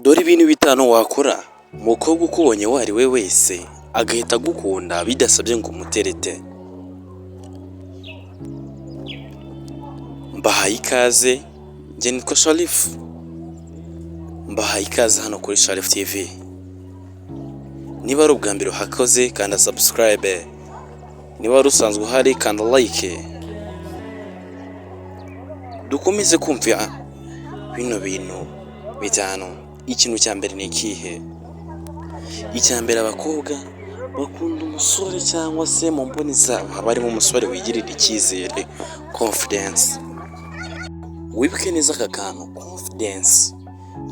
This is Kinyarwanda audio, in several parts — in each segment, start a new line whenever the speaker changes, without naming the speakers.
Dore ibintu bitanu wakora umukobwa ukubonye uwo ari we wese agahita agukunda bidasabye ngo umuterete. Mbahaye ikaze, njye nitwa Sharifu, mbahaye ikaze hano kuri Sharifu TV. Niba ari ubwa mbere uhakoze kanda subscribe, niba wari usanzwe uhari kanda like. Dukomeze kumva bino bintu bitanu. Ikintu cya mbere ni ikihe? Icya mbere, abakobwa bakunda umusore cyangwa se mu mboni zabo haba harimo umusore wigirira icyizere, confidence. Wibuke neza aka kantu, confidence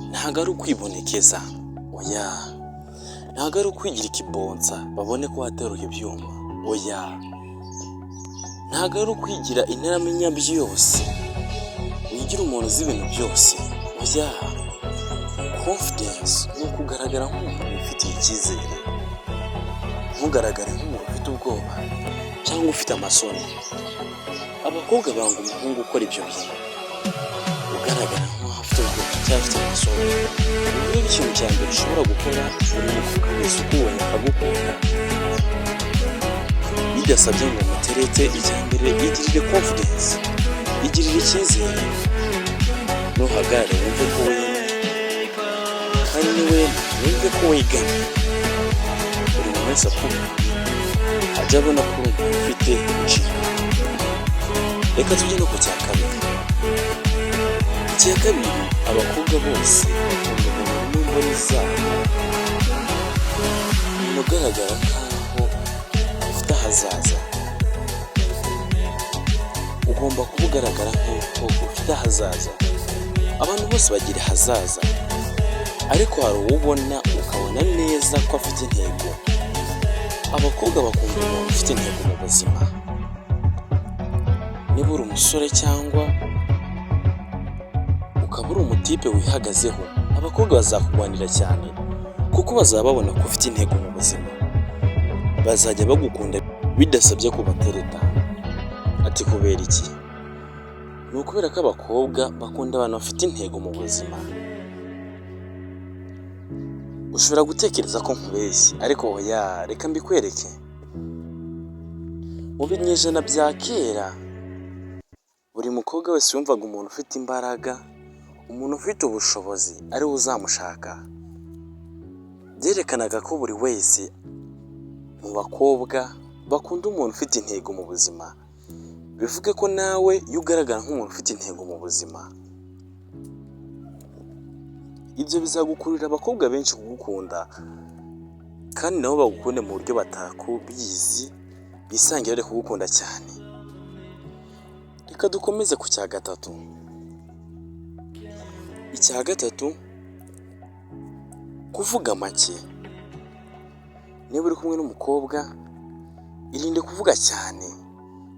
ntabwo ari ukwibonekeza, oya, ntabwo ari ukwigira ikibonsa babone ko wateruye ibyuma, oya, ntabwo ari ukwigira intaramenya byose, wigira umuntu uzi ibintu byose, oya. Confidence ni ukugaragara nk'umuntu wifitiye icyizere, ntugaragare nk'umuntu ufite ubwoba cyangwa ufite amasoni. Abakobwa banga umuhungu ukora ibyo bintu, ugaragara nk'aho afite ubwoba cyangwa afite amasoni. Ubu rero ikintu cya mbere ushobora gukora, buri mukobwa wese ukubonye akagukunda bidasabye ngo umuterete, icya mbere igirire confidence, igirire icyizere, nuhagarare wumve ko wemye, kandi niwema wumve ko wegamye. Buri muntu wese akubonye ajya abona ko uri umuntu ufite inshingano. Reka tujye no ku cya kabiri. Icya kabiri, abakobwa bose bakunda umuntu mu mboni zabo, umuntu ugaragara nk'aho ufite ahazaza. Ugomba kuba ugaragara nk'uko ufite ahazaza. Abantu bose bagira ahazaza, ariko hari uwo ubona ukabona neza ko afite intego. Abakobwa bakunda umuntu ufite intego mu buzima. Niba uri umusore cyangwa ukaba uri umutipe wihagazeho, abakobwa bazakurwanira cyane kuko bazaba babona ko ufite intego mu buzima. Bazajya bagukunda bidasabye ko ubatereta. Ati kubera iki? Ni ukubera ko abakobwa bakunda abantu bafite intego mu buzima. Ushobora gutekereza ko nkubeshye, ariko oya, reka mbikwereke. Mu binyejana bya kera, buri mukobwa wese yumvaga umuntu ufite imbaraga, umuntu ufite ubushobozi ari we uzamushaka. Byerekanaga ko buri wese mu bakobwa bakunda umuntu ufite intego mu buzima. Bivuge ko nawe iyo ugaragara nk'umuntu ufite intego mu buzima, ibyo bizagukururira abakobwa benshi kugukunda, kandi nabo bagukunde mu buryo batakubizi, bisange bari kugukunda cyane. Reka dukomeze ku cya gatatu. Icya gatatu, kuvuga make. Niba uri kumwe n'umukobwa, irinde kuvuga cyane,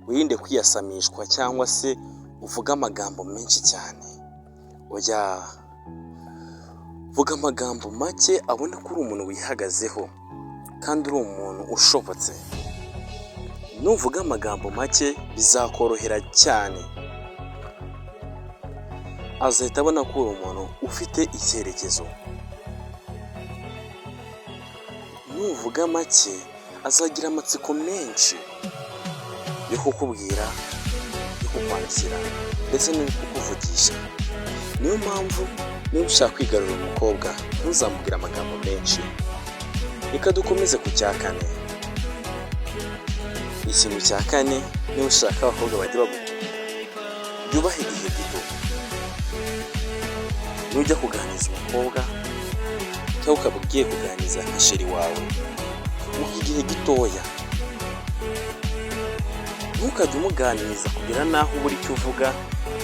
wirinde kwiyasamishwa cyangwa se uvuge amagambo menshi cyane. Oya, vuga amagambo make abone ko uri umuntu wihagazeho kandi uri umuntu ushobotse. Nuvuga amagambo make bizakorohera cyane, azahita abona ko uri umuntu ufite icyerekezo. Nuvuga make azagira amatsiko menshi yo kukubwira, yo kukwandikira ndetse no kukuvugisha. Niyo mpamvu niba ushaka kwigarurira umukobwa ntuzamubwire amagambo menshi. Reka dukomeze ku cya kane. Ikintu cya kane, niba ushaka abakobwa bajya bagukunda, jya ubaha igihe gito. Nujya kuganiriza umukobwa cyangwa ukaba ugiye kuganiriza nka chéri wawe, muhe igihe gitoya. Ntukajye umuganiriza kugera n'aho ubura icyo uvuga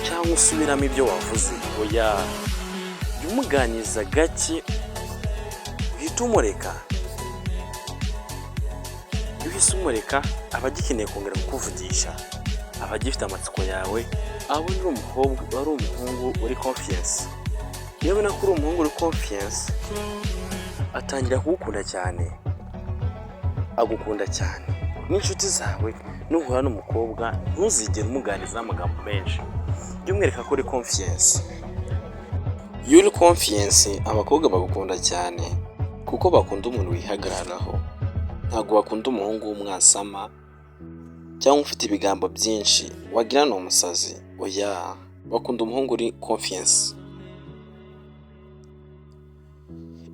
cyangwa usubiramo ibyo wavuze, oya, jya umuganiriza gake uhite umureka. Iyo uhise umureka aba agikeneye kongera kukuvugisha, aba agifite amatsiko yawe, abona uri umukobwa, ari umuhungu uri confiance. Iyo abona ko uri umuhungu uri confiance, atangira kugukunda cyane, agukunda cyane n'inshuti zawe. Nuhura n'umukobwa ntuzigere umuganirizaho amagambo menshi, jya umwereka ko uri confiance. Iyo uri confiance, abakobwa bagukunda cyane kuko bakunda umuntu wihagararaho. Ntabwo bakunda umuhungu w'umwasama cyangwa ufite ibigambo byinshi wagira ni umusazi. Oya, bakunda umuhungu uri confiance.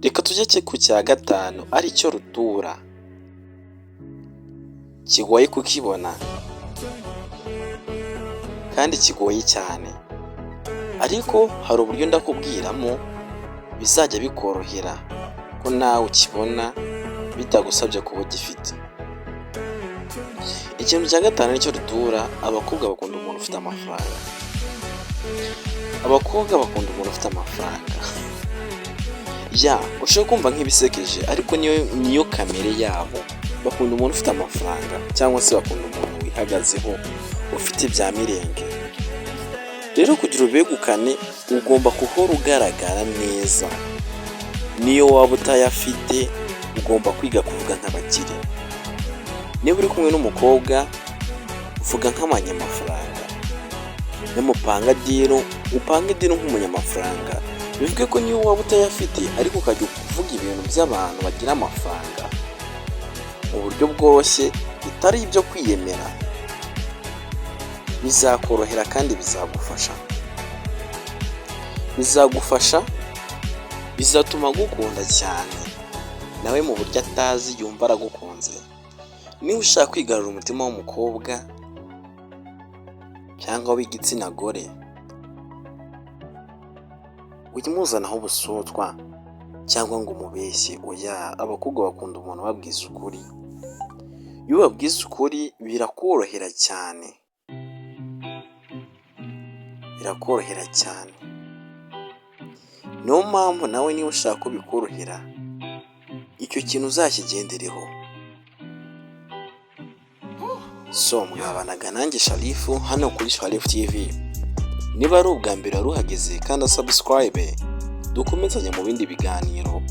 Reka tujye ku cya gatanu, aricyo rutura, kigoye kukibona kandi kigoye cyane, ariko hari uburyo ndakubwiramo bizajya bikorohera ko nawe ukibona bitagusabye kuba ugifite. Ikintu cya gatanu, nicyo rutura: abakobwa bakunda umuntu ufite amafaranga. Abakobwa bakunda umuntu ufite amafaranga. Ya, ushobora kumva nk'ibisekeje, ariko niyo kamere yabo. Bakunda umuntu ufite amafaranga cyangwa se bakunda umuntu wihagazeho, ufite ibya mirenge. Rero kugira ubegukane, ugomba guhora ugaragara neza. Niyo waba utayafite, ugomba kwiga kuvuga nk'abakire. Niba uri kumwe n'umukobwa, vuga nk'abanyamafaranga. Nimupanga deal, upange deal nk'umunyamafaranga. Bivuge ko niyo waba utayafite, ariko ukajya uvuga ibintu by'abantu bagira amafaranga mu buryo bworoshye, bitari ibyo kwiyemera, bizakorohera kandi bizagufasha, bizatuma agukunda cyane, nawe mu buryo atazi yumva aragukunze. Niba ushaka kwigarurira umutima w'umukobwa cyangwa w'igitsina gore, ujye umuzanaho ubusutwa cyangwa ngo umubeshye. Oya, abakobwa bakunda umuntu ubabwiza ukuri. Iyo ubabwiza ukuri birakorohera cyane, birakorohera cyane. Niyo mpamvu nawe niba ushaka ko bikorohera, icyo kintu uzakigendereho. So, mwabanaga nanjye Sharifu hano kuri Sharifu TV. Niba ari ubwa mbere wari uhageze, kanda subscribe, dukomezanye mu bindi biganiro.